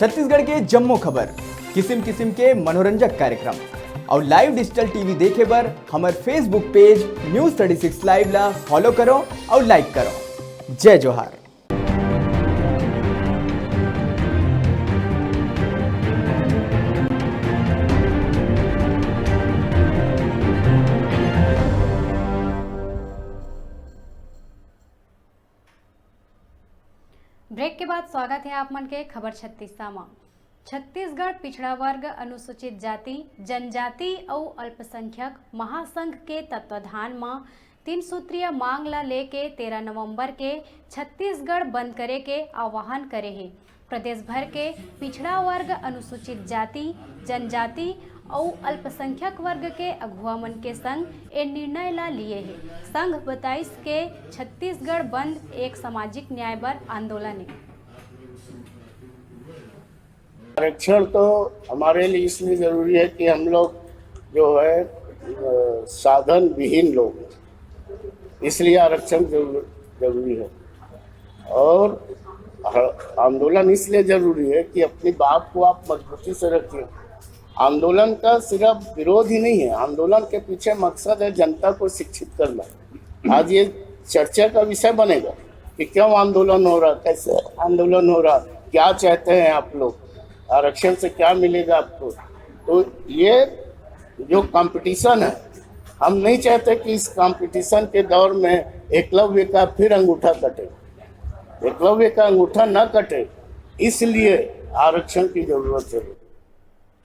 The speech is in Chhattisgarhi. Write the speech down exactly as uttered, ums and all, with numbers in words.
छत्तीसगढ़ के जम्मो खबर, किसिम किसिम के मनोरंजक कार्यक्रम अउ live digital T V देखे बर हमर Facebook page News thirty six Live ला follow करो अउ like करो। जय जोहार। ब्रेक के बाद स्वागत हे आप मन के खबर छत्तीसा म। छत्तीसगढ़ पिछड़ा वर्ग, अनुसूचित जाति, जनजाति अउ अल्पसंख्यक महासंघ के तत्वाधान म तीन सूत्रीय मांग ल लेके तेरह नवंबर के छत्तीसगढ़ बंद करे के आह्वान करे हे। प्रदेश भर के पिछड़ा वर्ग, अनुसूचित जाति, जनजाति अउ अल्पसंख्यक वर्ग के अगुवा मन के संग ए निर्णय ला लिए हे। संघ बताइस के छत्तीसगढ़ बंद एक सामाजिक न्याय बर आंदोलन ए। आरक्षण तो हमारे लिए इसलिए जरूरी है कि हम लोग जो है, अ, साधन विहीन लोग हैं, इसलिए आरक्षण जरूर-, जरूरी है। और ह-, आंदोलन इसलिए जरूरी है कि अपनी बात को आप मजबूती से रखिए। आंदोलन का सिर्फ विरोध ही नहीं है, आंदोलन के पीछे मकसद है जनता को शिक्षित करना। आज ये चर्चा का विषय बनेगा कि क्यों आंदोलन हो रहा, कैसे आंदोलन हो रहा, क्या चाहते हैं आप लोग, आरक्षण से क्या मिलेगा आपको। तो ये जो कंपटीशन है, हम नहीं चाहते कि इस कंपटीशन के दौर में एकलव्य का फिर अंगूठा कटे। एकलव्य का अंगूठा ना कटे, इसलिए आरक्षण की जरूरत है।